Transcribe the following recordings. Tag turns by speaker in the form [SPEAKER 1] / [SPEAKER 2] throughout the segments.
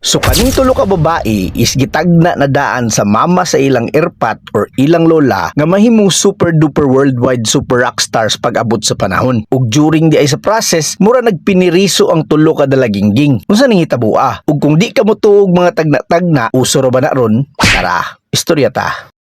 [SPEAKER 1] So kaning tulo ka babae is gitagna na daan sa mama sa ilang erpat or ilang lola nga mahimong super duper worldwide super rock stars pag abot sa panahon. Ug during diay sa process, mura nagpiniriso ang tulo ka dalagingging. Unsa ning hitaboa? Ug kung di ka motuo og mga tagna-tagna, uso ra ba na ron? Tara, istorya ta.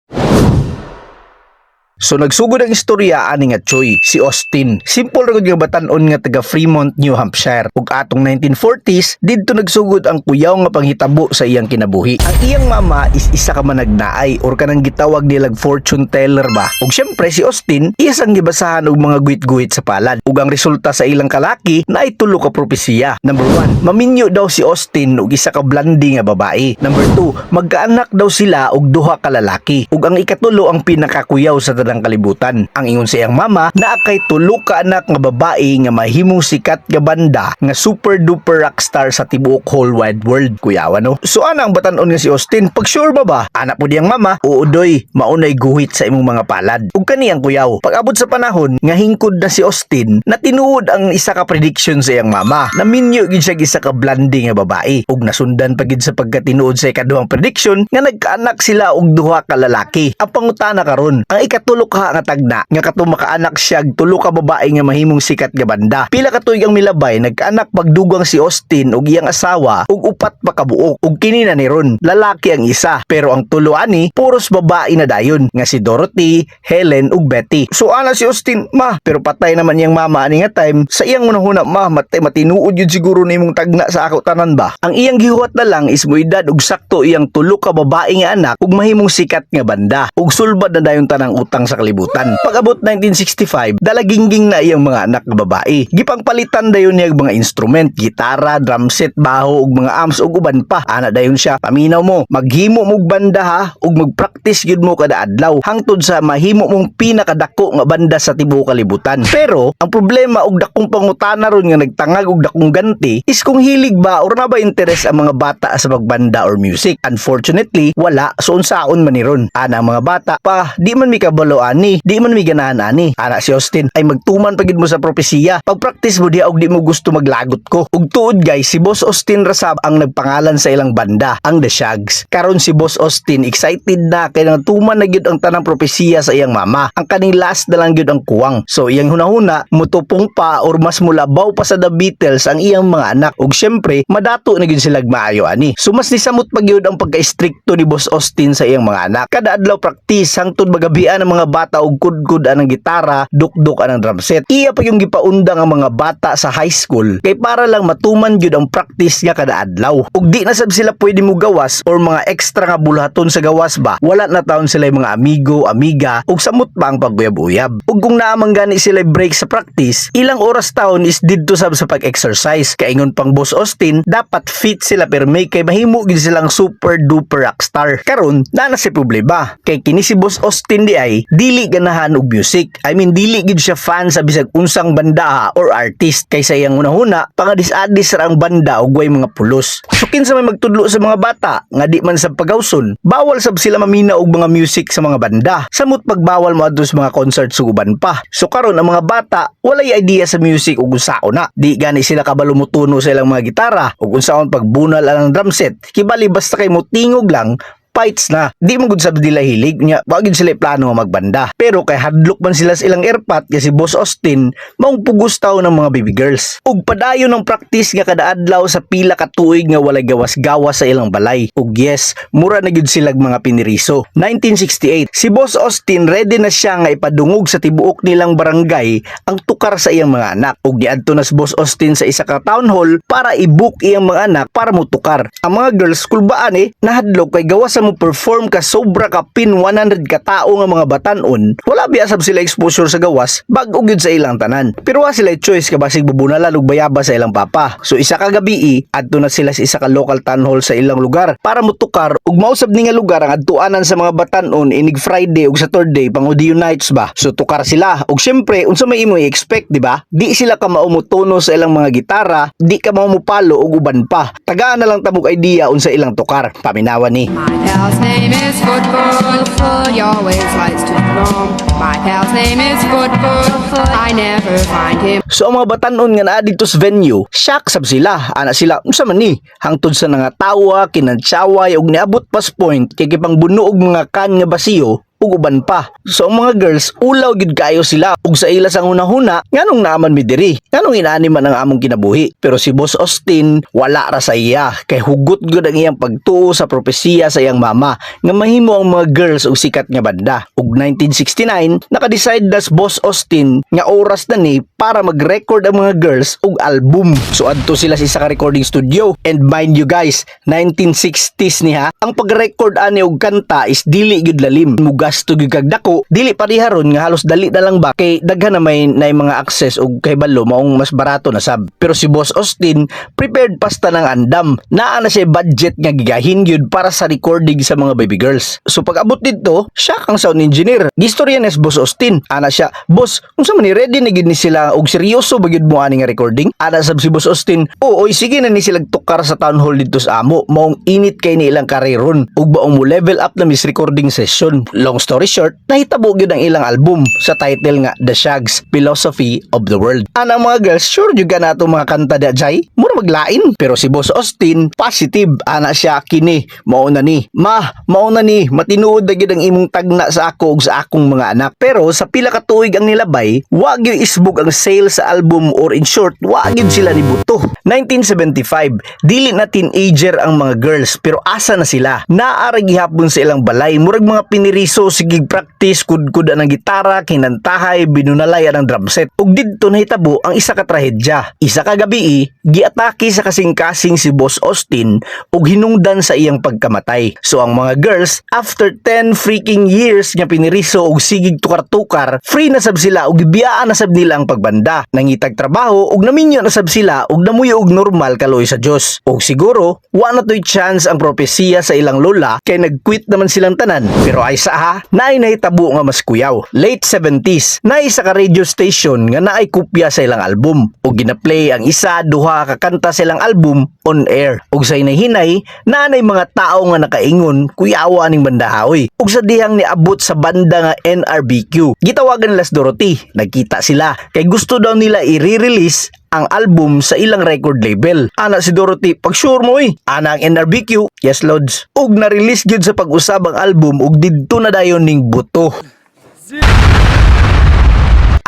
[SPEAKER 1] So nagsugod ang istorya ani nga Choy, si Austin. Simple ra gud nga batan-on nga taga Fremont, New Hampshire. Ug atong 1940s, didto nagsugod ang kuyaw nga panghitabo sa iyang kinabuhi. Ang iyang mama is isa ka managnaay or kanang gitawag nilag fortune teller ba. Ug syempre si Austin, iya sang gibasahan og mga guhit-guhit sa palad. Ug ang resulta sa ilang kalaki naay tulo ka propesiya. Number 1, maminyo daw si Austin og isa ka blondie nga babae. Number 2, magkaanak daw sila og duha ka lalaki. Ug ang ikatulo ang pinakakuyaw sa tanang kalibutan. Ang ingon sa iyang mama, naa kay tulo ka anak nga babae nga mahimong sikat nga banda nga super duper rockstar sa tibuok whole wide world. Kuyawa, no? So ana ang batan-on nga si Austin, pag sure ba ba? Ana po diyang mama, oo doy, maunay guhit sa imong mga palad. Ug kani ang kuyaw. Pag abot sa panahon nga hingkod na si Austin, na tinuod ang isa ka prediction sa iyang mama. Naminyo gid siya isa ka blondie nga babae. Ug nasundan pa gid sa pagkatinuod sa ikaduhang prediction nga nagkaanak sila og duha ka lalaki. Ang pangutana karon, ang ikatulo ka nga tagna nga kato makaanak siya og tulo ka babae nga mahimong sikat nga banda. Pila ka tuig ang milabay, nagkaanak pagdugang si Austin ug iyang asawa og upat pa ka buok. Ug kini na ni ron, lalaki ang isa, pero ang tulo ani puros babae na dayon nga si Dorothy, Helen ug Betty. So ana si Austin, "Ma," pero patay naman iyang mama ani nga time. Sa iyang hunahuna, "Ma, matay matinuod yun siguro nimong tagna sa ako tanan ba." Ang iyang gihuwat na lang is moedad og sakto iyang tulo ka babae nga anak ug mahimong sikat nga banda ug sulbad na dayon tanang utang sa kalibutan. Pag-abot 1965, dalagingging na iyang mga anak nga babae. Gipangpalitan dayon niya og mga instrument, gitara, drum set, baho ug mga amps ug uban pa. Ana dayon siya, "Paminaw mo, maghimo mog banda ha ug magpractice gyud mo kada adlaw hangtod sa mahimo mong pinakadako nga banda sa tibuok kalibutan." Pero ang problema og dakong pangutana ron nga nagtangag og dakong ganti is kung hilig ba or na ba interes ang mga bata sa pagbanda or music. Unfortunately, wala. So unsaon man ni ron? Ana ang mga bata, "Pa, di man mi kabalo ani, di man mi ganahan ani." Ana si Austin, "Ay, magtuman pa gid mo sa propesiya. Pag-practice mo diha og di mo gusto, maglagot ko." Ug tuod guys, si Boss Austin ra sab ang nagpangalan sa ilang banda, ang The Shaggs. Karon si Boss Austin excited na kay natuman na gyud ang tanang propesiya sa iyang mama. Ang kaning last na lang gyud ang kuwang. So iyang hunahuna, mutupong pa or mas mulabaw pa sa The Beatles ang iyang mga anak. Ug syempre, madato na gyud sila maayo ani. So mas nisamot pa gyud ang pagka-strikto ni Boss Austin sa iyang mga anak. Kada adlaw practice hangtod magabian ang mga bata og kudkod anang gitara, dukduk anang drum set. Iya pa yung gipaundang ang mga bata sa high school kay para lang matuman gyud ang practice nga kada adlaw. Ug di na sab sila pwede mo gawas or mga extra nga bulhaton sa gawas ba. Wala na taon sila yung mga amigo, amiga ug samot pa ang pagbuyab-uyab. Ug kung naa man gani sila break sa practice, ilang oras taon is didto sab sa pag-exercise. Kaingon pang Boss Austin, dapat fit sila perme kay mahimo gid silang super duper rockstar. Karon, naa na si problema. Kay kini si Boss Austin di ay dili ganahan og music. I mean, dili gid siya fan sa bisag unsang banda or artist kay sa iyang hunahuna, pangadis-adis ra ang banda ug way mga pulos. So kinsa may magtudlo sa mga bata nga di man sa pagawson? Bawal sab sila mamina og mga music sa mga banda. Samot pagbawal mo adto sa mga concert ug uban pa. So karon ang mga bata walay idea sa music ug unsaon na. Di gani sila kabalo motuno sa ilang mga gitara ug unsaon pagbunal ang drum set. Kibali basta kay motingog lang, fights na. Di man gud sab nila hilig nya, wa gid sila plano nga magbanda. Pero kay hadlok man sila sa ilang erpat nga si Boss Austin maong pugos taw ng mga baby girls. Ug padayon ng practice nga kada adlaw sa pila ka tuig nga walay gawas-gawas sa ilang balay. Ug yes, mura na gyud silag mga piniriso. 1968, si Boss Austin ready na siya nga ipadungog sa tibuok nilang barangay ang tukar sa iyang mga anak. Ug niadto na si Boss Austin sa isa ka town hall para i-book iyang mga anak para motukar. Ang mga girls kulbaan eh, nahadlok kay gawas sa mo perform ka sobra ka pin 100 ka tao nga mga batanon, wala biya sab sila exposure sa gawas, bag-o gyud sa ilang tanan. Pero wa sila choice kabasig bubunalan og bayaba sa ilang papa. So isa ka gabi, adto na sila sa isa ka local town hall sa ilang lugar para motukar ug mausab ni nga lugar ang adtuanan sa mga batanon inig Friday ug Saturday pang Audio Nights ba. So tukar sila ug syempre unsa may imo i-expect, di ba? Di sila ka maumutono sa ilang mga gitara, di ka maumupalo ug uban pa. Tagaan na lang tabog idea unsa ilang tukar. Paminawan ni.
[SPEAKER 2] My Pal's name is Foot, Foot, Foot. He always likes to roam. My pal's name is Foot, Foot, Foot. I never find him.
[SPEAKER 1] So ang mga batanon nga naa didto sa venue, shock sab sila. Ana sila, "Unsa man ni?" Hangtod sa nangatawa, kinantsaway ug niabot pas point kay gipangbuno og mga can nga basiyo ug uban pa. So ang mga girls, ulaw gyud kayo sila ug sa ila sang hunahuna, nganong naaman mi diri? Nganong inani man ang among kinabuhi? Pero si Boss Austin, wala ra sa iya kay hugot gyud ang iyang pagtuo sa propesiya sa iyang mama nga mahimo ang mga girls og sikat nga banda. Ug 1969, naka-decide das Boss Austin nga oras na ni para mag-record ang mga girls og album. So adto sila sa isa ka recording studio. And mind you guys, 1960s ni ha, ang pag-record ani og kanta is dili gyud lalim. Mugasto gyud kag dako, dili pareha ron nga halos dali na lang ba kay daghan na may nay mga access og kahibalo maong mas barato na sab. Pero si Boss Austin, prepared pasta ng andam. Naa na siya budget nga gigahin gyud para sa recording sa mga baby girls. So pag abot didto, siya ang sound engineer. Gistorya ni Boss Austin. Ana siya, "Boss, unsa man ni, ready na gyud ni sila og seryoso ba gyud mo ani nga recording?" Ana sab si Boss Austin, "Oo, oy, sige na ni sila tukar sa town hall didto sa amo. Maong init kay ni ilang kareron ug baong mo level up na mis recording session." Long story short, nahitabo gyud ang ilang album sa title nga The Shaggs, Philosophy of the World. Ana ang mga girls, "Sure jud ka na atong mga kanta da jay? Mura maglain." Pero si Boss Austin, positive. Ana siya, "Kini, mao na ni. Ma, mao na ni, matinuod na gyud ang imong tagna sa ako ug sa akong mga anak." Pero sa pila ka tuig ang nilabay, wa gyud isbog ang sale sa album or in short, wa gyud sila ni buto. 1975, dili na teenager ang mga girls pero asa na sila? Naa ra gihapon sa ilang balay, murag mga piniriso, sige practice, kudkud ang gitara, kinantahay, binunalay ang drum set. Ug didto nahitabo ang isa ka trahedya. Isa ka gabi, giatake sa kasing-kasing si Boss Austin ug hinungdan sa iyang pagkamatay. So ang mga girls, after 10 freaking years nga piniriso og sigig tukar-tukar, free na sab sila ug gibiyaan na sab nila ang pagbanda. Nangitag trabaho ug naminyo na sab sila ug namuyo og normal kaloy sa Dios. Og siguro, wa na to'y chance ang propesiya sa ilang lola kay nag-quit naman silang tanan. Pero ay sa ha, naay nahitabo nga mas kuyaw. Late 70s, naay isa ka radio station nga naay kopya sa ilang album ug gina-play ang isa, duha ka kanta sa ilang album on air. Ug sa hinay-hinay, naanay mga tao nga nakaingon, "Kuyawa ning banda oy." Ug sa dihang niabot sa banda nga NRBQ. Gitawagan nila si Dorothy, nagkita sila kay gusto daw nila i-release ang album sa ilang record label. Ana si Dorothy, "Pag sure mo eh." Ana ang NRBQ, "Yes lods." Ug na-release gyud sa pag-usab ang album ug didto na dayon ning buto.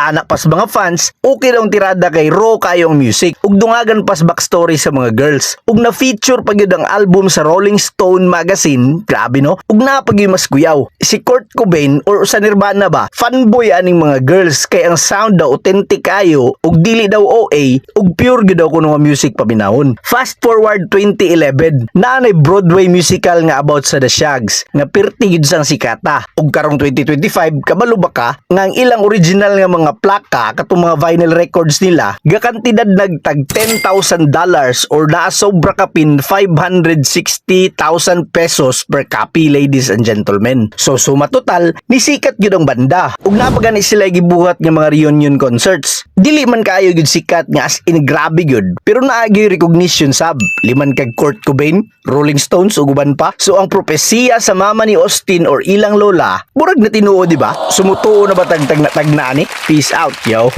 [SPEAKER 1] Ana pas mga fans, okay daw ang tirada kay raw kayong music. Ug dungagan pas backstory sa mga girls. Ug na-feature pa gyud ang album sa Rolling Stone magazine, grabe no? Ug naa pa gyud mas kuyaw. Si Kurt Cobain or sa Nirvana ba, fanboy aning mga girls kay ang sound daw authentic kayo ug dili daw OA ug pure gyud daw kuno nga music paminawon. Fast forward 2011, naa nay Broadway musical nga about sa The Shaggs nga pirti gyud sang sikata. Ug karong 2025, kabalo ba ka nga ang ilang original nga mga plaka, katong mga vinyl records nila, gakantidad nagtag $10,000 or naa sobra kapin 560,000 pesos per copy, ladies and gentlemen. So suma total, nisikat gyud ang banda. Ug naa pa gani sila gibuhat nga mga reunion concerts. Dili man kaayo gyud sikat nga as in grabe gyud, pero naa gyud recognition sab. Liman kag Kurt Cobain, Rolling Stones ug uban pa. So ang propesiya sa mama ni Austin or ilang lola, murag na tinuod, di ba? Sumutuo na ba tag tag na tag na ani? Peace out, yo.